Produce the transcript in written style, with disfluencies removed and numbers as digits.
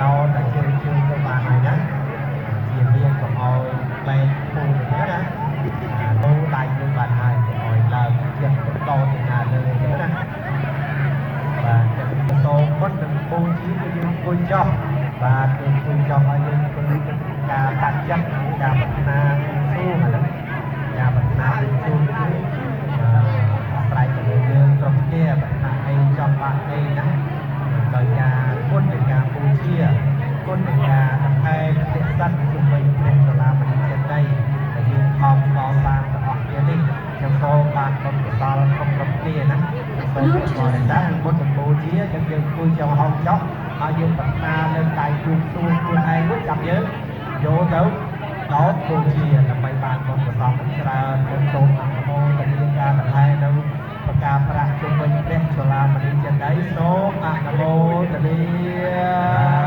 ដោតែជើងជើងទៅបានហើយណា ជាមានកុំឲ្យបែកពូទៅណា លោដៃយើងបានហើយ កុំឲ្យឡើងចិត្តបន្តទៅណាលើអញ្ចឹងណា។ បាទ ចឹងសូមមុននឹងពូជា គឺយើងអង្គុយចោះ បាទ គឺអង្គុយចោះ ឲ្យយើងអង្គុយការតាំងចិត្ត ការប្រាថ្នាស៊ូហ្នឹង ការប្រាថ្នាស៊ូ គឺអាស្រ័យទៅលើយើងគ្រប់គ្នា ប្រាថ្នាអី ចង់បានអីណា ដោយការគុណនៃការបូជា គុណនៃការដង្ហែតិសិតជុំវិញព្រះចលាមនីចេតិយ ដែលយើងខំកសាងទាំងអស់គ្នានេះ ខ្ញុំសូមបានបុណ្យកុសលគ្រប់គ្រប់គ្នាណា។ សូមបរិសាទមុននឹងបូជា ចឹងយើងអង្គុយចង់ហោចចោះ ហើយយើងប្រាថ្នាលើកដៃជួបសួរខ្លួនឯងមួយ ចាំយើងយកទៅដោតបូជា ដើម្បីបានបុណ្យកុសលច្រើន។ ខ្ញុំសូមអនុមោទនាការដង្ហែនៅប្រការប្រាក់ជុំវិញព្រះចលាមនីចេតិយ សូមអនុមោទនា។